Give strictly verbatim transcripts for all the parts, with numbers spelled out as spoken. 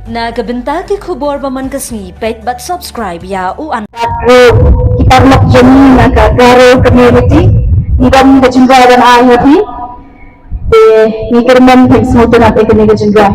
Na ka bynta ki khubor ba man ka sngi, peit bad subscribe ïa u an. Bad ruh ki paralok jong ngi na ka Garo community, ngi don ka jingrwai ban ai ha phi. Te ngi kyrmen phin sngewtynnat ïa kane ka jingrwai.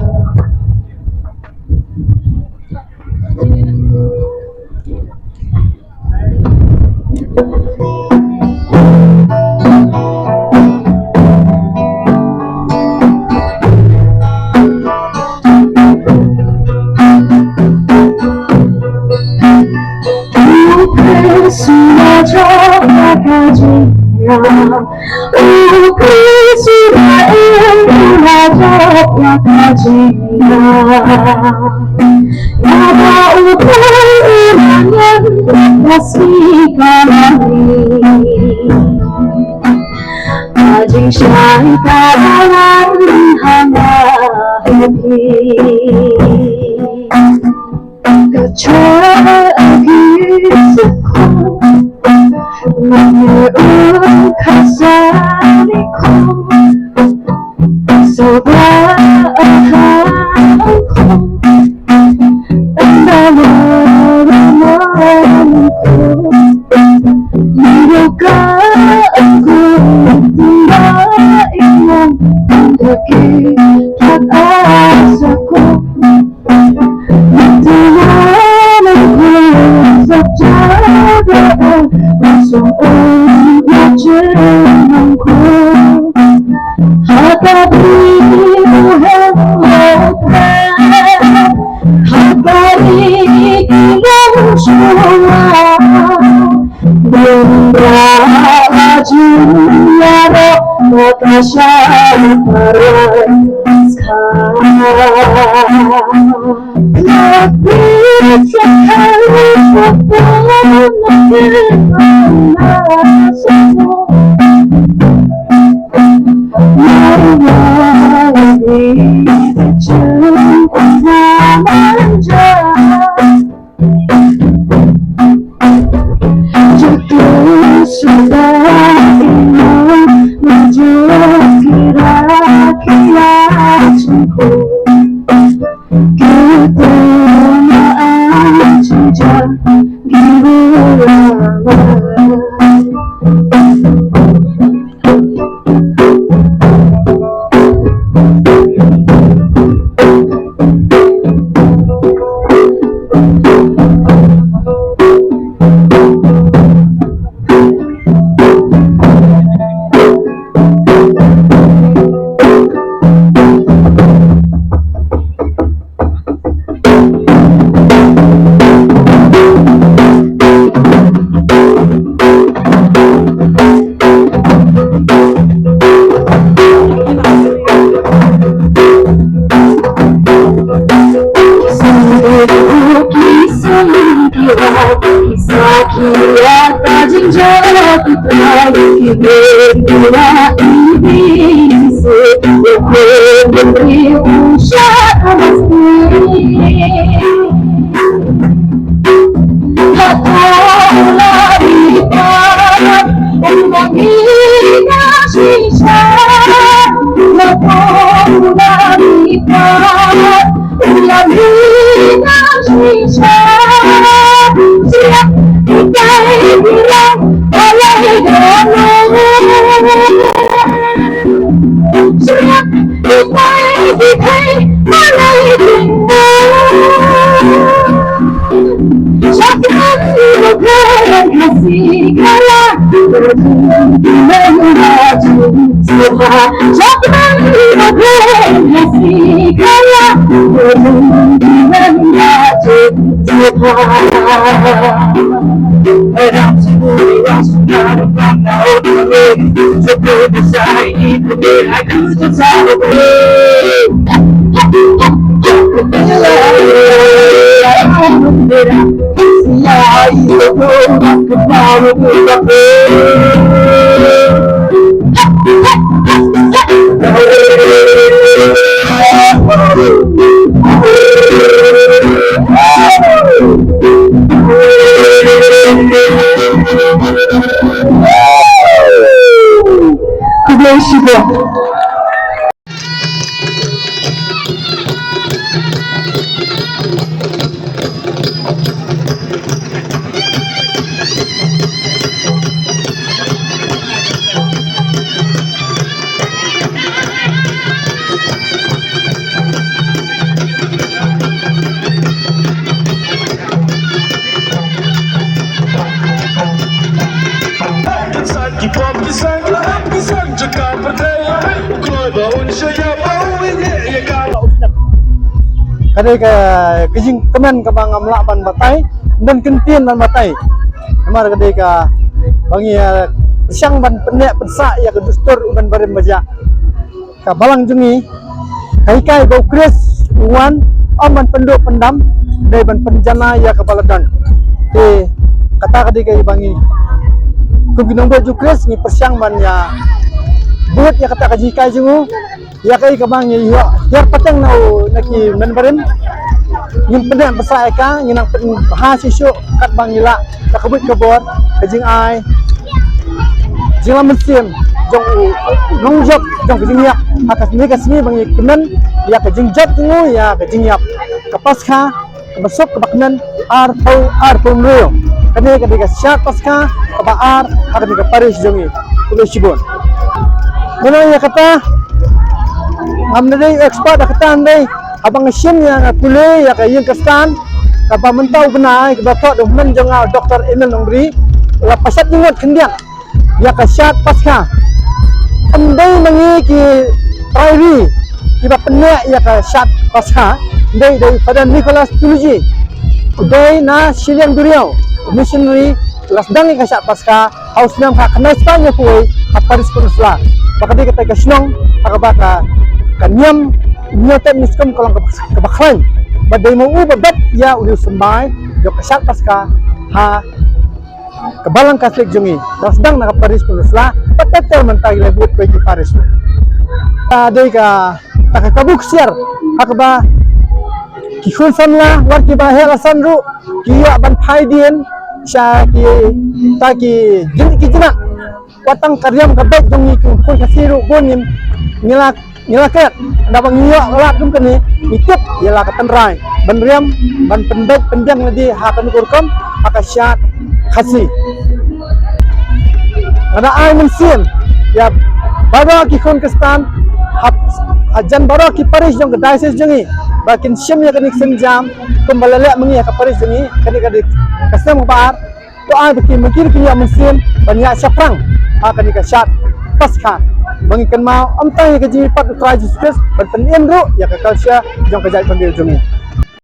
Khublei shibun. Ka dei ka, ka jingkmen kaba ngam lah ban batai, ban kyntien ban batai. Namar ka dei kaba ngi, eh, pyrshang ban pynneh pynsah ïa ka dustur u member ba jia. Ka balang jong ngi, ka hikai ba u Khrist u wan, ym ban pynduh pyndam, dei ban pynjanai ïa kaba la don. Te kata ka dei kaba ngi, kum ki nongbud jong u Khrist, ngi pyrshang ban ïa bud ïa kata ka jinghikai jong u, ïa kaei kaba ngi ïoh hiar pateng na u, na ki member. Ngin pynneh pynsah ïa ka, ngin nang pynbha shuh shuh katba ngi lah, da ka buit ka bor, ka jingai jinglam mynsiem jong u nongjop jong ka jingïap. Ha kane ka sngi ba ngi kmen ïa ka jingjop jong u ïa ka jingïap, ka Paskha kaba suk kaba kmen arphew arphew hynriew. Kane ka dei ka shad Paskha kaba ar ha kane ka parish jong ngi. Khublei shibun. Mynta ïa kata, ngam dei expert ha kata, hynrei haba nga shim ïa, nga pule ïa ka ïing Khristan kaba mynta u bnai, kaba thoh da u hynmen jong nga u Doktor Emil Nongri, la pynshad jingmut khyndiat ïa ka shad Paskha. Ym dei ma ngi ki trai ri kiba pynneh ïa ka shad Paskha, dei, dei Father Nicholas Tuluji, u dei na shiliang duriaw, u missionary, la sdang ïa ka shad Paskha ha u snem khatkhyndai spah hynñiewphew wei ha parish Pynursla. Ba ka dei kata ka shnong ha kaba ka, ka niam Hynñiewtrep Nongshun ka long kaba, kaba khlaiñ. Bad dei ma u ba bet ïa u riewsymbai jong ka shad Paskha ha ka balang Katholik jong ngi, ba sdang na ka parish Pynursla, bad ter ter mynta ki la bud ki parish. Ka dei kata ka kabu ksiar ha kaba ki khun samla, wat kiba heh la san ruh, ki ïoh ban phai dien sha kita ki jin, ki jinat. Wat tang ka riam ka beit jong ngi ki khun Khasi ruh bun ngi, ngi la, ngi la klet. Naba ngi ïoh lad kum kane, ngi tip ïa la ka tynrai ban riam, ban pynbeit pynbiang lade ha kano ka rukom, ha ka shad Khasi. Nga da ai mynsiem ïa baroh ki khun Khristan ha, hajan baroh ki parish jong ka diocese jong ngi, ba kin shim ïa kane ka sienjam kumba la leh ma ngi ha ka parish jong ngi. Kane ka dei ka snem kaba ar. To ai ba ki, ma ki ruh kin ïoh mynsiem ban ïaid shaphrang ha kane ka shad Paskha, ba ngin kynmaw ym tang ïa ka jingïapat u Trai Jisu Khrist, ban pynim ruh ïa ka culture jong ka jaitbynriew jong ngi.